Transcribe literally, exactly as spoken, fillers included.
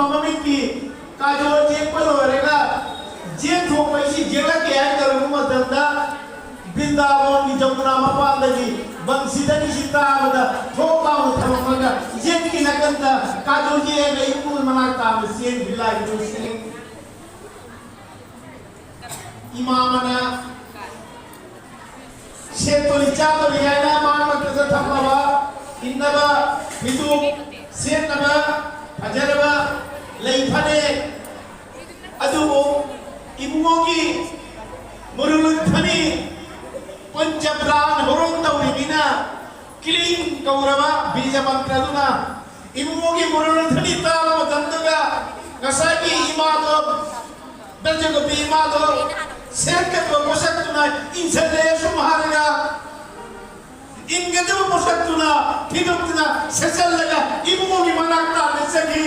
ꯃꯃꯤꯠꯀꯤ ꯀꯥꯖꯣꯜ ꯌꯦꯛꯄ ꯂꯣꯏꯔꯒ ꯌꯦꯛꯊꯣꯛꯄ ꯑꯩꯁꯤ ꯌꯦꯛꯂꯛꯀꯦ ꯍꯥꯏꯅ ꯇꯧꯔꯛꯄ ꯃꯇꯝꯗ ꯕ꯭ꯔꯤꯟꯗꯥꯕꯣꯟꯒꯤ ꯖꯃꯨꯅꯥ ꯃꯄꯥꯟꯗꯒꯤ ꯕꯪꯁꯤꯗꯒꯤꯁꯤ ꯇꯥꯕꯗ ꯊꯣꯛ ꯂꯥꯎꯅ ꯊꯝꯃꯝꯃꯒ ꯌꯦꯠꯀꯤ ꯅꯥꯀꯟꯗ ꯀꯥꯖꯣꯜ ꯌꯦꯛꯑꯒ ꯏꯄꯨꯒꯤ ꯃꯅꯥꯛ ꯇꯥꯕ ꯆꯦꯟꯈ꯭ꯔꯤ ꯂꯥꯏ ꯏꯄꯨꯁꯤꯡ꯫ ꯏꯃꯥ ꯑꯃꯅ ꯁꯦꯠꯇꯣꯔꯤ ꯆꯥꯗꯣꯔꯤ ꯍꯥꯏꯅ ꯃꯥꯡꯃꯛꯇꯗ ꯊꯝꯂꯕ ꯏꯟꯅꯕ ꯐꯤꯗꯨ ꯁꯦꯠꯅꯕ ꯐꯖꯔꯕ ꯂꯩ ꯐꯅꯦꯛ ꯑꯗꯨꯕꯨ ꯏꯕꯨꯡꯉꯣꯒꯤ ꯃꯨꯔꯨꯂꯨꯠ ꯐꯅꯤ ꯄꯨꯟꯆ ꯄ꯭ꯔꯥꯟ ꯍꯣꯔꯣꯟ ꯇꯧꯔꯤꯕꯅꯤꯅ ꯀ꯭ꯂꯤꯡ ꯀꯧꯔꯕ ꯕꯤꯖ ꯃꯟꯇ꯭ꯔ ꯑꯗꯨꯅ ꯏꯕꯨꯡꯉꯣꯒꯤ ꯃꯨꯔꯨꯂꯨꯠ ꯐꯅꯤ ꯇꯥꯕ ꯃꯇꯝꯗꯨꯗ ꯉꯁꯥꯏꯒꯤ ꯏꯃꯥꯗꯣ ꯕ꯭ꯔꯖꯒꯣꯄꯤ ꯏꯃꯥꯗꯣ ꯁꯦꯠꯀꯗꯕ ꯄꯣꯠꯁꯛꯇꯨꯅ ꯏꯟꯁꯤꯜꯂꯦ ꯁꯨꯝ ꯍꯥꯏꯔꯒ ꯏꯟꯒꯗꯕ ꯄꯣꯠꯁꯛꯇꯨꯅ ꯐꯤꯗꯨꯝꯗꯨꯅ ꯁꯦꯠꯆꯜꯂꯒ ꯏꯕꯨꯡꯉꯣꯒꯤ ꯃꯅꯥꯛ ꯇꯥꯅ ꯆꯠꯈꯤ꯫